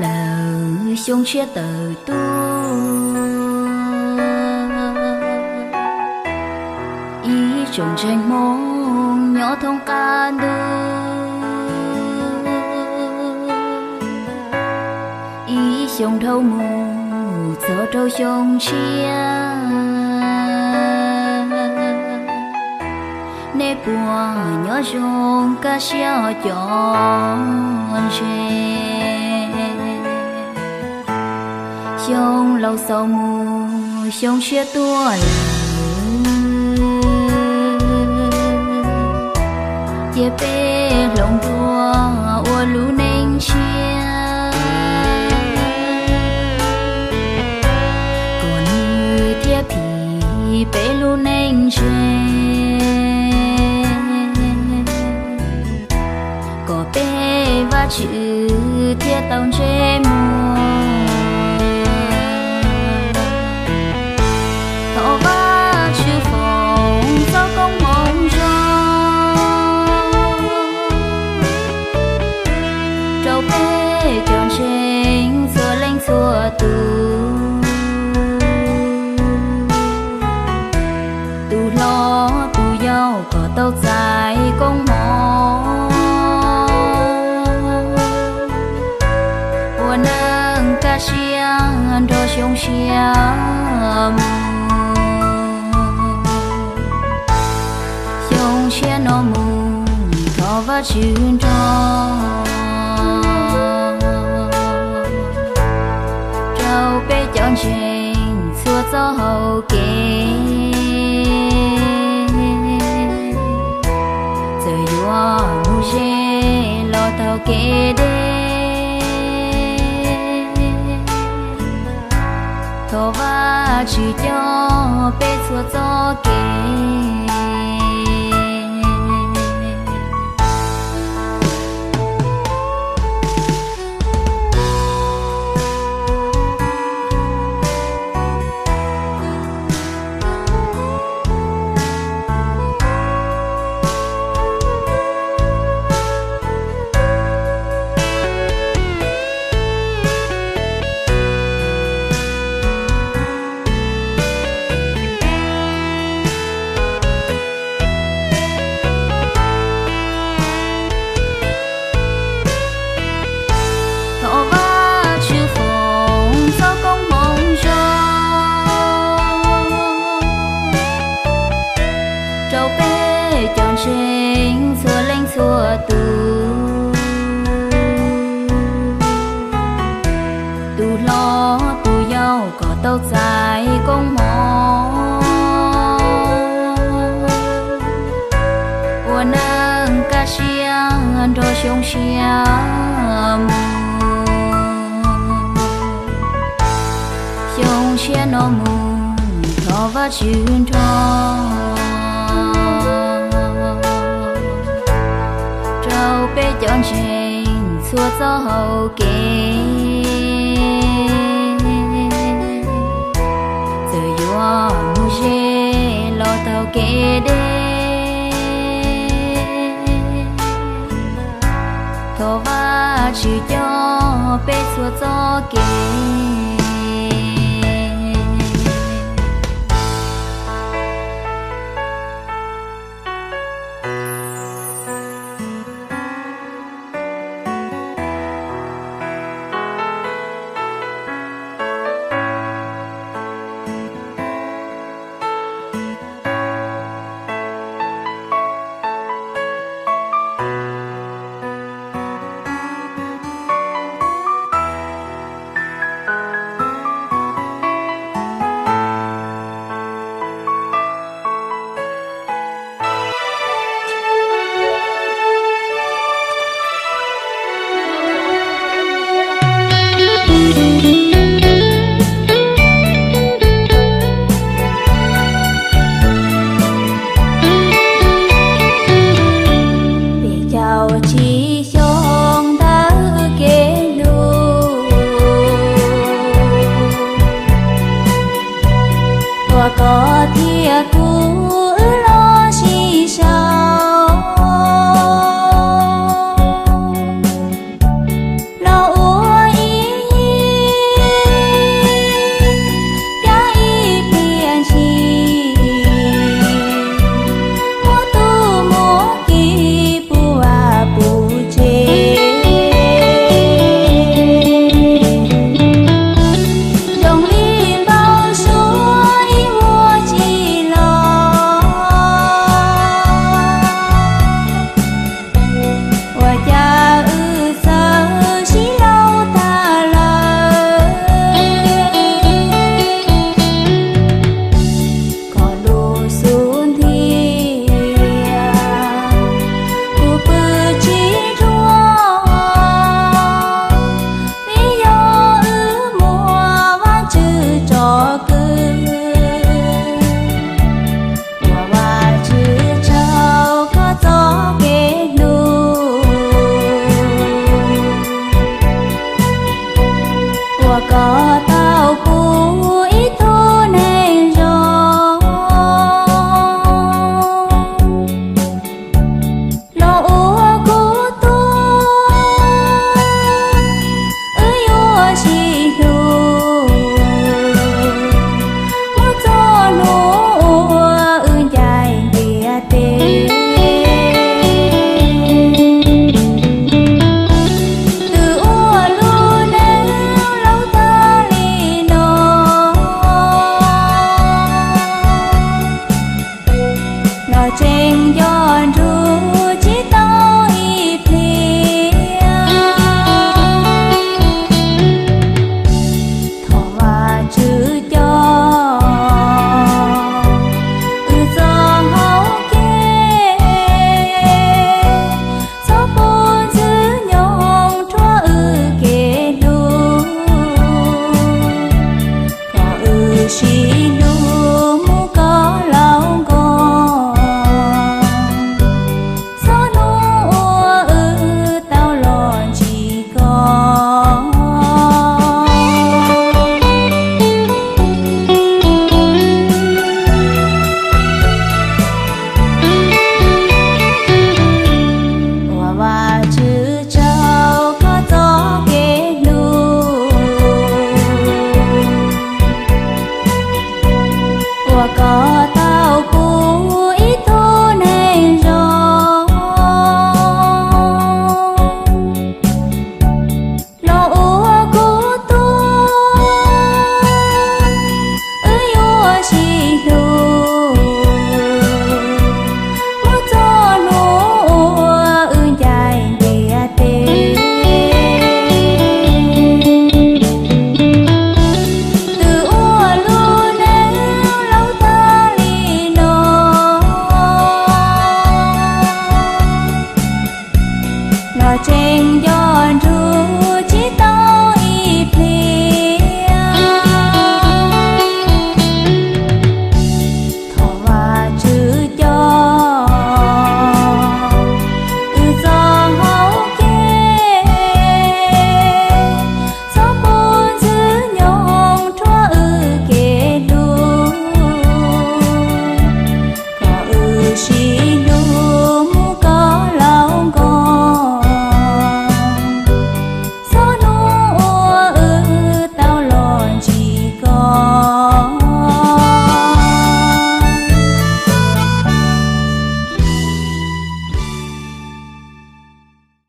lawm xyoo tshiab tawm tuaj, ib tsoom ntseeg Hmoob nyob thoob qab ntuj, ib xyoo dhau mus txog rau xyoo tshiab, nej puas nyob zoo kaj siab cov ntseeg? Xyoo laus xaus mus xyoo tshiab tuaj lawm, cia peb hloov dua ua lub neej tshiab, kom nws thiaj phim peb lub neej ntseeg, kom peb Vajtswv thiaj tau ntsej muag. Thov Vajtswv foom txoj koob hmoov zoo rau peb cov ntseeg txhua leej txhua tus, tus hlob tus yau kom tau txais koob hmoov, ua neej kaj siab nrog xyoo tshiab mus. Xyoo tshiab no mus thov Vajtswv nrog rau peb cov ntseeg txhua txoj hau kev, txawm yuav mus ze los taug kev deb, thov Vajtswv coj peb txhua txoj kev. Thov Vajtswv foom txoj koob hmoov zoo rau peb cov ntseeg txhua leej txhua tus, tus hlob tus yau kom tau txais koob hmoov, ua neej kaj siab nrog xyoo tshiab mus. Xyoo tshiab no mus thov Vajtswv nrog rau peb cov ntseeg txhua txoj hau kev, txawm yuav mus ze los taug kev deb, thov Vajtswv coj peb txhua txoj kev. nco nrug